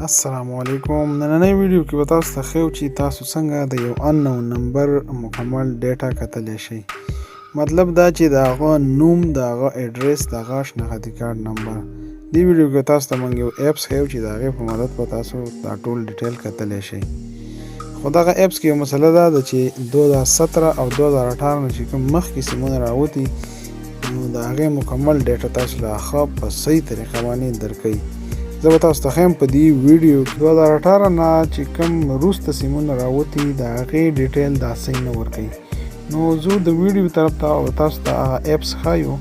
السلام علیکم. نننۍ ویډیو کې به تاسو ته ښیو چې تاسو څنګه د یو انون نمبر مکمل ډیټا کتلی شئ. مطلب دا چې د هغه نوم، د هغه ایډریس، د هغه شناختي کارت نمبر. دې ویډیو کې تاسو ته موږ یو اپس ښیو چې د هغې په مدد به تاسو دا ټول ډیټیل کتلی شئ. خو دغه اپس کې یو مسله دا ده چې 2017 او 2018 نه چې کوم مخکې سیمونه راوتي، نو د هغې مکمل ډیټا تاسو له ښه په صحیح طریقه باندې درکوي. زه به تاسو ته ښیم په دې ویډیو کې 2018 نه چې کوم وروسته سیمونه راوتي، د هغې ډیټیل دا صحیح نه ورکوي. نو زه د ویډیو طرف ته او تاسو ته هغه اپس ښایو،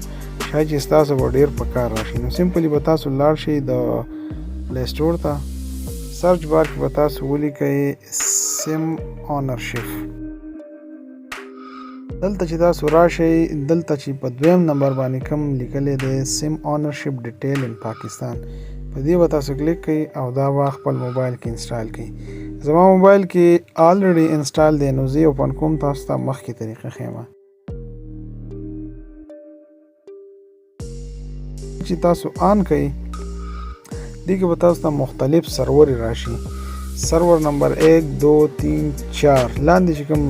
شاید چې ستاسو به ډیر په کار راشي. نو simply به تاسو لاړ شئ د پلی سټور ته، search bar کې به تاسو ولیکئ SIM ownership. دلته چې تاسو راشئ، دلته چې په دویم نمبر باندې کوم لیکلی دی SIM ownership detail in Pakistan، په دې به تاسو کلیک کړئ او دا به خپل موبایل کې install کړئ. زما موبایل کې already install دی، نو زه یې open کوم، تاسو ته مخکې طریقه ښیم. چې تاسو on کړئ، دې کې به تاسو ته مختلف سرور راشي، سرور نمبر 1، 2، 3، 4. لاندې چې کوم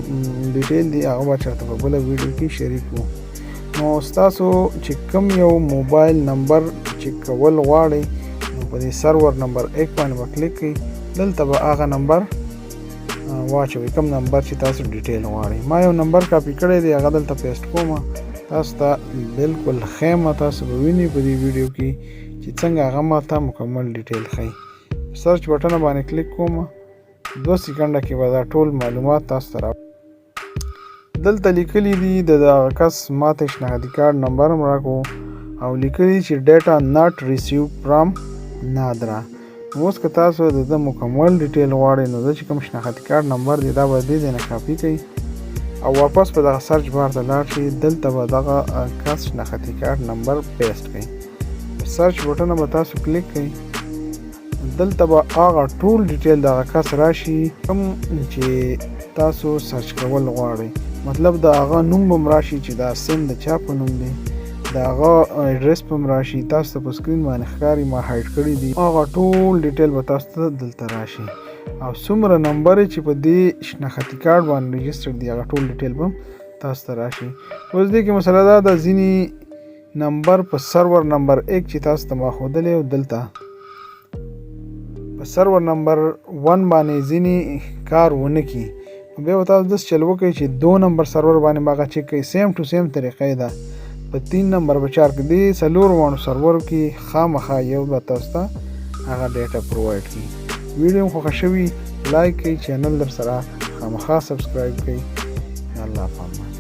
ډیټیل دی، هغه به چېرته په بله ویډیو کې شریک وو. نو ستاسو چې کوم یو موبایل نمبر چک کول غواړئ، نو په دې سرور نمبر 1 باندې به کلیک کړئ. دلته به هغه نمبر واچوئ کوم نمبر چې تاسو ډیټیل غواړئ. ما یو نمبر کاپي کړی دی، هغه دلته paste کوم، تاسو ته بالکل ښیم. تاسو به وینئ په دې ویډیو کې چې څنګه هغه ما ته مکمل ډیټیل ښیي. search button باندې کلیک کوم، 2 سیکنډه کې به دا ټول معلومات تاسو ته را دلته لیکلي دي. د دغه کس ماته شناختي کارت نمبر هم راکو او لیکلي چې data not receive from NADRA. نو اوس که تاسو د ده مکمل ډیټیل غواړئ، نو زه چې کوم شناختي کارت نمبر دی، دا به دې ځای نه کاپي کړئ او واپس په دغه search bar ته لاړ شئ. دلته به دغه کس شناختي کارت نمبر paste کړئ، search button به تاسو کلیک کړئ. دلته به هغه ټول ډیټیل دغه کس راشي کوم چې تاسو search کول غواړئ. مطلب د هغه نوم به راشي چې دا سیم د چا په نوم دی، د هغه ایډریس به راشي. تاسو ته په سکرین باندې ښکاري، ما hide کړي دي. هغه ټول ډیټیل به تاسو ته دلته راشي او څومره نمبر چې په دې شناختي کارت باندې register دی، هغه ټول ډیټیل به تاسو ته راشي. اوس دې کې مسله دا ده، ځینې نمبر په سرور نمبر 1 چې تاسو ته ما ښودلی او دلته په سرور نمبر 1 باندې ځینې کار ونه کړي، بیا به تاسو داسې چل وکړئ چې 2 نمبر سرور باندې به هغه چک کړئ. same to same طریقه یې ده. په 3 نمبر، په 4 کې، دې څلور واړو سرور کې خامخا یو به تاسو ته هغه ډیټا provide کړي. ویډیو مو خوښه شوي، like کړئ، چینل در سره خامخا subscribe کړئ. الله پامان.